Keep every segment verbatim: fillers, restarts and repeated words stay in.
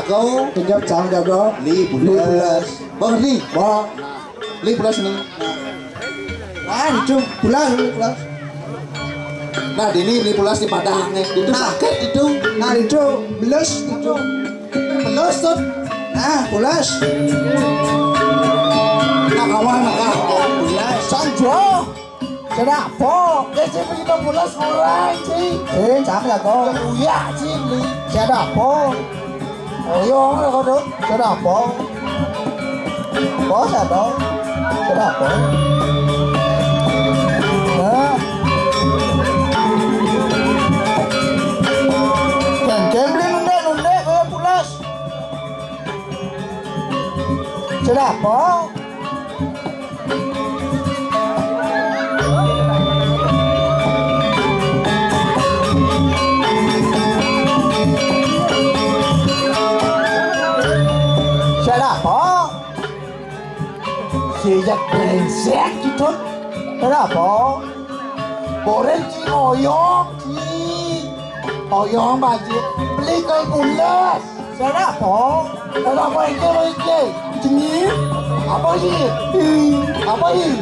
Kau kenyap cang jaga. Li bulas. Bang Li. Bang. Li bulas ni. Nah, itu bulas, bulas. Nah, ini, ini bulas di Padang ni. Itu nah, sakit itu. Nah, itu belas itu. Belas tu. Nah, bulas. Nah, kawan, nah, bulas. Sanjo. Sedap po. Dia sih begitu pulas orang sih. Eh, cak lah kau. Uyak sih ni. Sedap po. Oh, iya, orang kau tu. Sedap po. Po sedap. Sedap po. Nah. Kan, kan beli nundek-nundek kau pulas. Sedap po. Siapa? Sejak brengsek gitu. Kenapa? Goreng si oyong, si oyong bajik. Beli ke pulas. Sedap po. Sedap po, iki, iki. Jengi. Apa sih? Apa sih?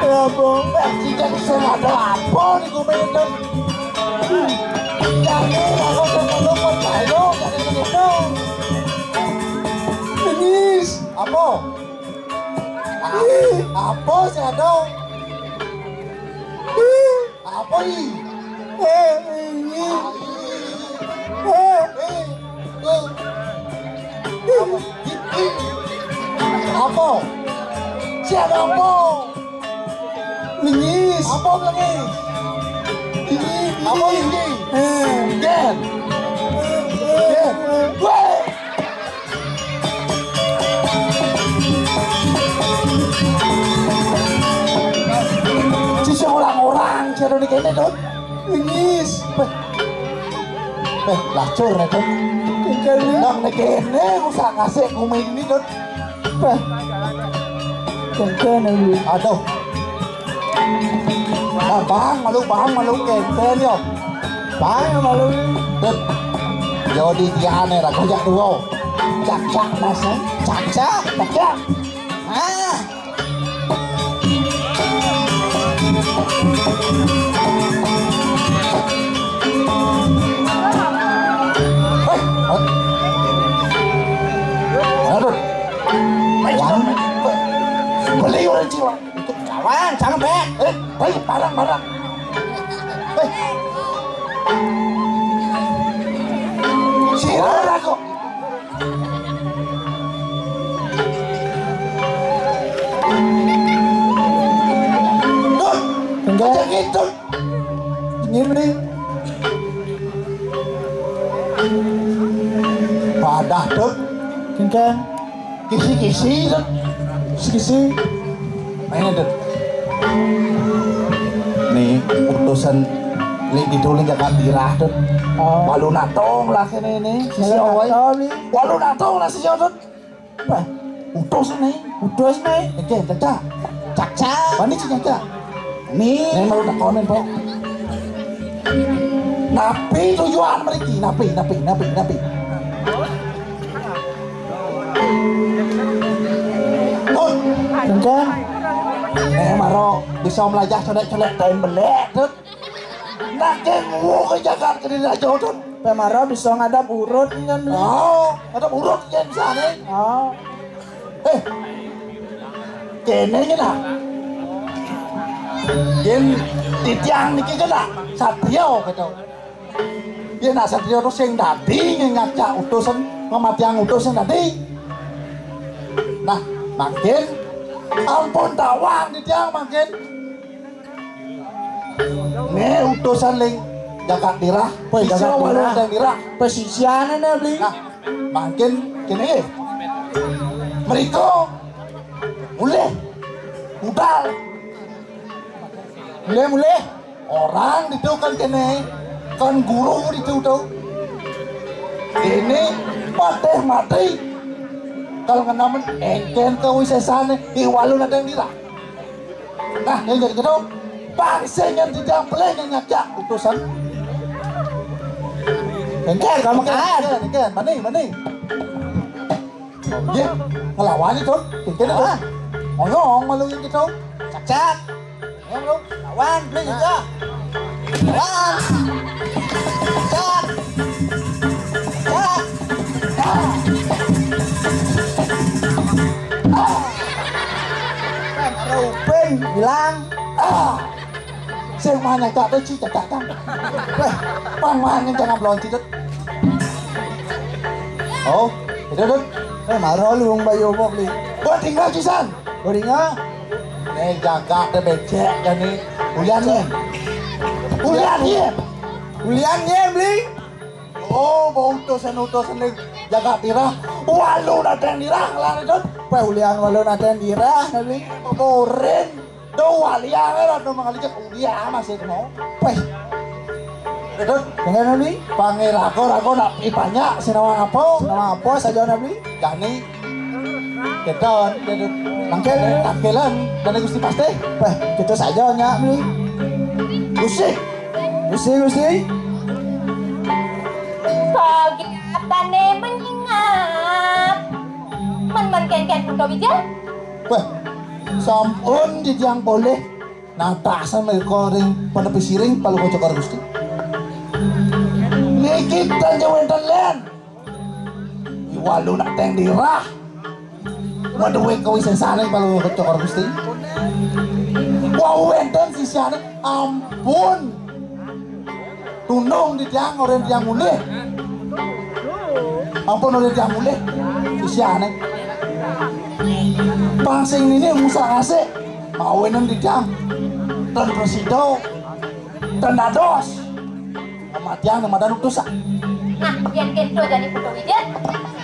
Apa? Eh, tidak bisa ada apa di komentar. Jangan, kalau saya kalau mau saya lo, jangan begitu. Jenis. Apa? Apa sih ada? Apa ini? Eh, ini. Eh, eh, eh. Apa? Siapa apa? Nangis. Apa nangis? Ini. Apa ini? Eh. Gen. Eh, eh, Gen. Eh. Weh. Sisi orang-orang, si ada di kene, Dut. Nangis. Beh. Beh, lacur ya, Dut. Nang di kene, usah ngasih kumi ini, Dut. Beh. Kene, kene, Dut. Aduh. Nah, bang, malu, bang, malu, kene, yo. Bang, malu. Dut. Yo, di tiane, lah, kau jak dulu. Cak, cak, mas, eh. Cak, cak, cak, cak. Ah. Hei, hei. Aduh. Hei, beli orang jiwa. Lawan, jangan, Bek. Eh, hei, barang, barang. Hei. Sira aku. Duh, enggak. Aja gitu. Ini. Padah, Dut. Kengkeng. Kisi-kisi, Dut. Kisi-kisi. Main, Dut. Nih, utusan Li ditulis Jakarta dirah, Dut. Oh. Walau natong lah kene ini. Sisi awai. Walau natong, Li. Walau natong lah sisi, Dut. Wah, utus ni. Utus ni. Oke, cacak. Cacak. Wani cacak. Ni. Ni mau tak komen, Pak. Napi tujuan mereka? Napi, napi, napi, napi. Tut. Tengkeng. Eh, maro bisa melajah colek-colek tain belek, Tut. Nangkeng wuh ke jagat ke diri aja, Tut. Pemaro bisa ngadap urut kan, Bli? Oh, ngadap urut kan sana. Oh. Eh, kene kena. Yen titiang niki kena satrio gitu. Yen nak satrio tu sing dadi ngajak utusan, ngematiang utusan dadi. Nah, mangkin ampun tawang titiang mangkin. Nih utusan ling jagat dirah. Woi, jagat dirah. Dirah. Pesisian ini, Bli. Nah, mangkin kene. Mereka mulih budal. Mulih, mulih. Orang itu kan kene, kan guru itu tuh. Ini patih mati. Kalau ngenamen engken ke wisesane, iwalun ada yang dirah. Nah, yang jadi gitu, bangsa yang tidak boleh ngajak utusan. Kéngkén, kamu kan. Kéngkén, kéngkén, mani, mani. Oh, iya, ngelawan itu. Kéngkén itu. Ah. Ngomong malu yang gitu. Cak, cak. Ayo, Bro. Lawan, Bli, juga. Lawan. Cak. Cak. Ah. Ah. Kan Ruben bilang, ah. Sing mana cak tuh, ci, cak, cak, cak. Weh, pang mana jangan belum cidut. Oh, itu, Dut. Eh, marah lu, Bang Bayu, apa, Bli? Gua tinggal, Cisan. Gua tinggal. Eh, jaga deh becek jani. Ulian nih. Ulian nih. Ulian nih, Bli. Oh, bau utusan-utusan nih. Jaga tirah. Walu datang tirah lah itu. Weh, ulian walu datang tirah, Bli. Boring. Do walian lah, do mengalijak ulian masih mau. Weh. Itu. Dengan, Bli. Panggil aku, aku nak ipanya, sinawa apa? Sinawa apa saja, Bli? Jani. Keton, keton. Mangkel. Mangkelan, dan Gusti pasti. Wah, kita saja nyak, Bli. Gusti. Gusti, Gusti. Kok apa nih menyingap? Men, men, ken, ken, Kuto Wijil. Wah, sampun di tiang boleh. Nang tasan mereka ring penepi siring palu kocok Gusti. Niki tanja wenten len. Iwalu nak teng dirah. Waduh, wek kawisesaning palu kocok Gusti. Wau wenten sisiane ampun. Tunung di tiang, orang tiang mulih. Ampun, orang tiang mulih. Sisiane. Pangsing ini musak asik. Mawenen di tiang. Dan presido. Dan dados. Kematian sama dan utusan. Nah, yang kento jadi Kuto Wijil.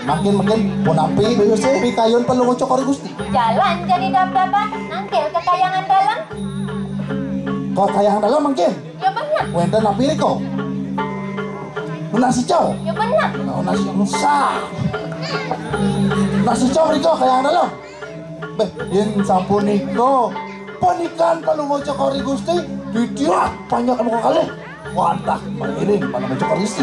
Makin, makin, punapi, pikayun perlu ngucok Gusti. Jalan jadi dap-dapan, nangkil ke kayangan dalam. Kok kayangan dalam makin? Ya bener. Wenten api riko. Nasi cau. Ya bener. Oh, nasi rusak. Nasi cau riko kayangan dalam. Beh, yen sampun nika, panikan palu maca kari Gusti, ditirak banyak muka kalih. Wantah, pangiring palu maca kari Gusti.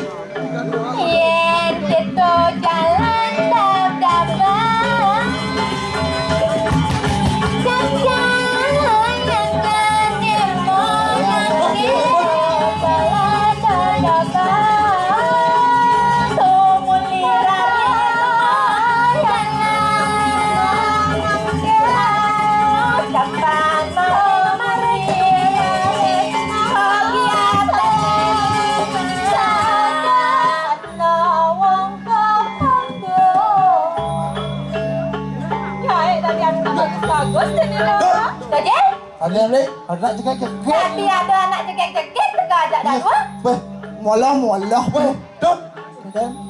Yen kita jalan dap-dapan, jalan yang nane monang kepala dap-dapan. Bagus ini loh. Ada, Le, ada cekek-cekek. Tapi ada anak cekek-cekek, teka ajak dah, wah. Weh, molah, molah. Weh, Dut.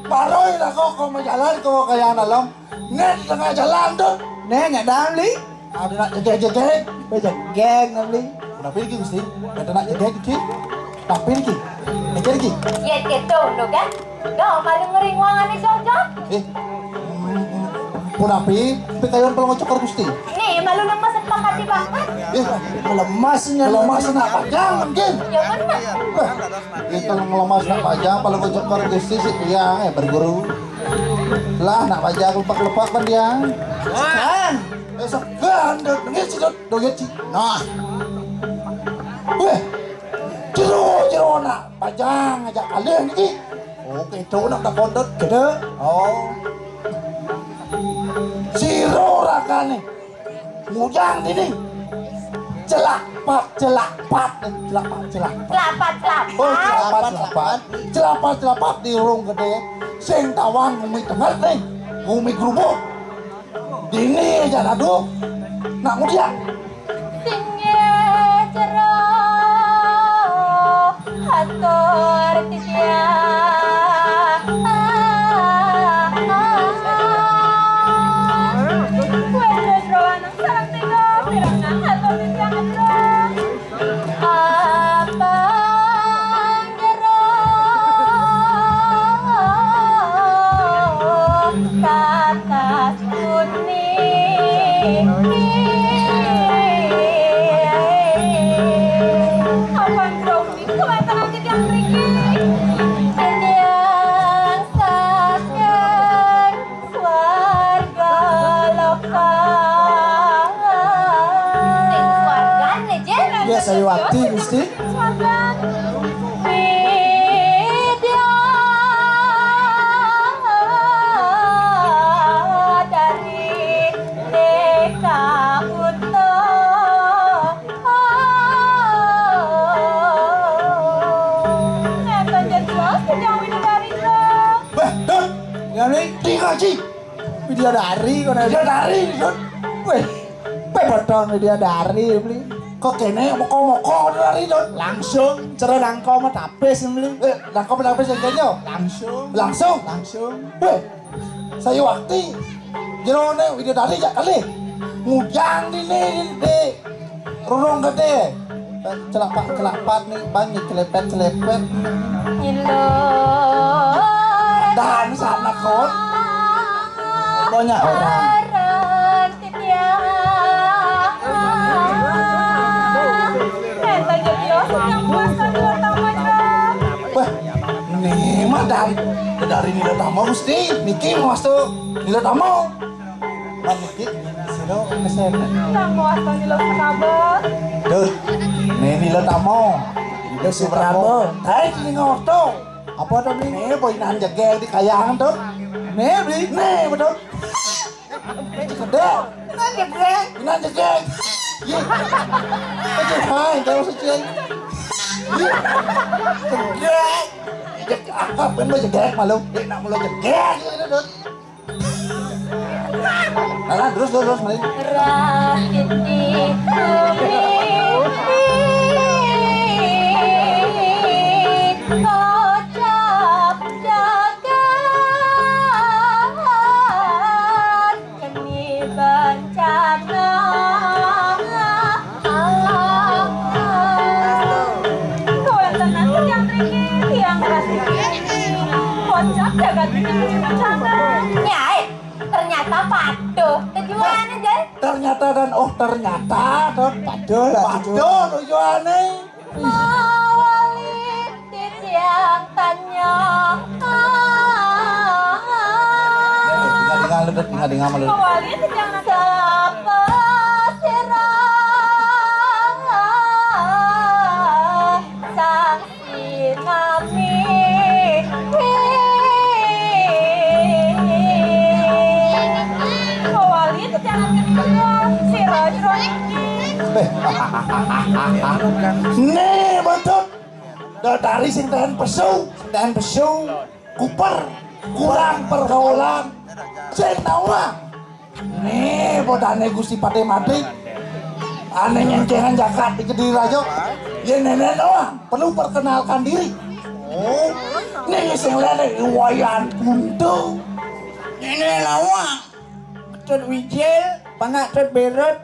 Baroi lah kau, kau majalan, kau kayangan dalam. Nek tengah jalan, Dut. Nek, nek dalam, Li. Ada nak cekek-cekek. Weh, cekek, nak, Li. Kenapa ini, Gusti? Ada nak cekek, Gusti? Tapi ini, cekek, Gusti. Yen keto, lho, kan? Dah, malu ngering wangane Jojo. Eh, punapi, pikayun pelongo cokor Gusti. Nih, malu lemes sepakat banget. Eh, melemasnya. Melemas nak pajang mungkin. Ya benar. Wah, kita ngelemas nak pajang, pelongo cokor Gusti sih, ya, eh, berguru. Lah, nak pajang lepak-lepak kan dia. Segan. Eh, segan, dot, nggih, Ci, dot, doyot, Ci. Nah. Weh, jero, jero nak pajang aja kalih niki. Oh, keto nak takon dot gede. Oh. Sira rakane. Ngujang dini. Celapat, celapat, celapat, celapat. Celapat, celapat. Oh, celapat, celapat. Celapat, celapat di urung gede. Sing tawang ngumi tenget nih. Ngumi grubuk. Dini aja aduh. Nak ngujang. Singgih jero atur titiang. Wis jero anak sareng tiga, pirangan atur titiang jero. Abang jero katas kuning. Abang jero kuning, kuwi tenang titiang mriki. Biasa waktu Gusti. Wah, Dut. Ya nih, dikaji. Bidadari kono. Bidadari, Dut. Weh, pepoton bidadari beli. Kok kene moko-moko dari, Dut. Langsung cara nangko mah tapis beli. Eh, nangko mah tapis yang kene. Langsung. Langsung. Langsung. Weh, saya waktu jerone bidadari jak kali. Mujang di nih di rurung gede. Celapak-celapak nih, banyak celepet-celepet. Dan sana kon. Banyak orang. Wah, ini mah dari, dari nilai tamu, Gusti. Niki mau masuk nilai tamu. Maniki, sino kesen. Nang mau asal nilo kabeh. Dut, ini nilai tamu. Nilai Suprabo. Hai, ini ngoto. Apa tuh, Bli? Ini boinan jegel di kayang tuh. Nih, Bli. Nih, betul. Gede. Inan jegel. Inan jegel. Iya. Oke, fine, kalau secil. Iya. Jegel. Jegel, apa pun mau jegel malu. Dia nak mulu jegel gitu, Dut. Alah, terus, terus, terus, mari. Rahiti bumi kocap jagat keni bencana. Kawéntenan tiang mriki, tiang rasiki kocap jagat niki bencana. Nyai, ternyata paduh tujuané, Jai. Ternyata dan oh ternyata, Dut. Paduh lah, paduh tujuané. Mawali titiang tanya. Dengar, dengar, Dut, dengar, dengar, Dut. Mawali titiang tanya. Sapa sira sang sinami? Mawali titiang tanya. Sira jero niki. Nih, betul. Dari sing tahan pesu, tahan pesu, kuper, kurang pergaulan. Sing nawa. Nih, bodane Gusti Patih Madri. Ane nyencengan jagat di Kediri Raja. Yen nenek nawa, perlu perkenalkan diri. Oh, nih sing lene Wayan Buntu. Nenek nawa. Tut Wijil, panak Tut Berut.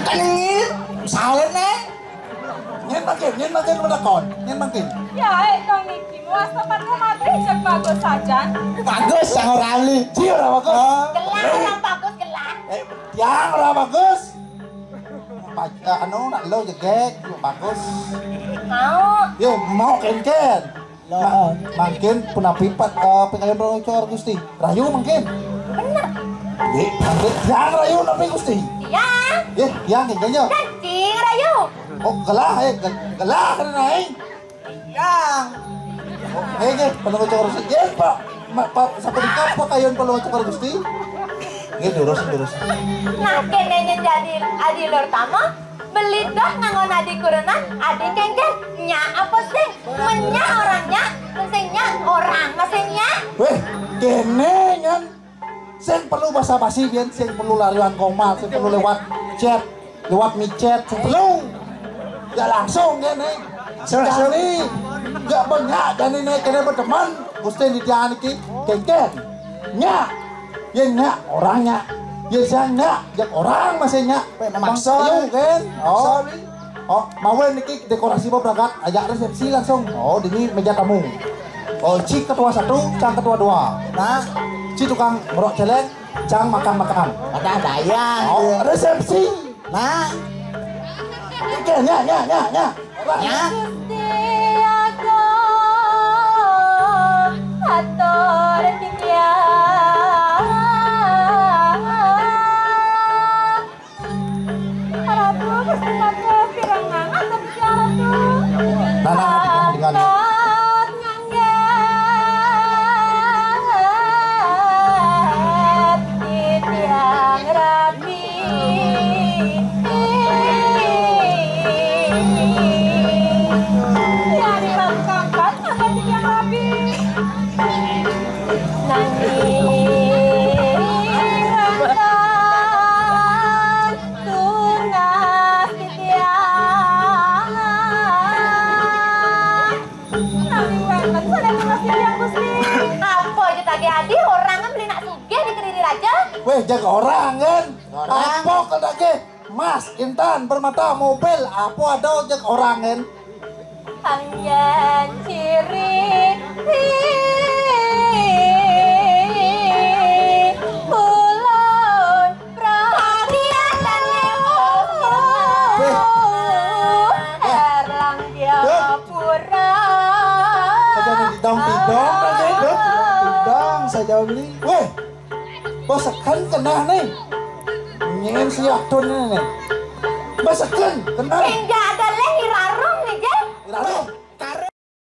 Keningil, salah nih. Nyén mangkin, nyén mangkin menakon, nyén mangkin. Ya, eh, dong niki, muas tempat rumah teh cek bagus sajan. Bagus, yang ora ahli. Ji ora bagus. Ah. Gelar orang bagus, gelar. Eh, yang ora bagus. Anu, nak lo jegek, bagus. Mau. Yo, mau kenken. Lo. Mangkin punapi pat, eh, pikayon Raja Gusti. Rayu mangkin. Bener. Nggih, mangkin yang rayu napi Gusti? Iya. Nggih, yang nggih, nggih. Daging rayu. Oh, gelah, eh, ge-, gelah, naik. Yang. Oke, nggih, perlu ngocok terus. Nggih, Pak. Ma-, Pak, sampai di kapa kayun perlu ngocok terus, Gusti? Nggih, lurus, lurus. Nah, kene nyén jadi adi lur tama, beli dah nganggo adi kurenan, adi kengken. Nya apa sih? Menya orangnya, sing nya orang, masih nya. Weh, kene nyan. Sing perlu basa-basi, biyen sing perlu lariwan komat, sing perlu lewat chat, lewat micet, sing perlu. Ya langsung kene. Langsung, langsung. Jani, ya banyak, jani nek kene berteman, Gusti di tiang iki, kengken. Nya, ya nya, orangnya. Ya siang nya, ya orang masih nya. Weh, maksa. Ayo, kan? Oh. Maksa, wi. Oh, mawon niki dekorasi apa berangkat? Ajak resepsi langsung. Oh, dini meja tamu. Oh, ci ketua satu, cang ketua dua. Nah, ci tukang ngerok celeng, cang makan-makan. Ada dayang. Oh, iya. Resepsi. Nah. Oke, nya, nya, nya, nya. Nya. Gusti Agung, atur titiang. Anak-anak dengan Apa aja tadi adi orang kan beli nak sugih di keriri raja. Weh, jaga orang kan. Apa kalau lagi? Mas, intan, permata, mobil, apa ada jaga orang kan? Hanya ciri ulun perhatian. Weh. Erlang dia pura. Saja beli dong pidong aja itu. Pidong saja beli. Weh. Bos sekan kena nih. Nyen siap tuh nih. Bos sekan kena. Enggak ada leh irarum nih, Jeng. Irarum.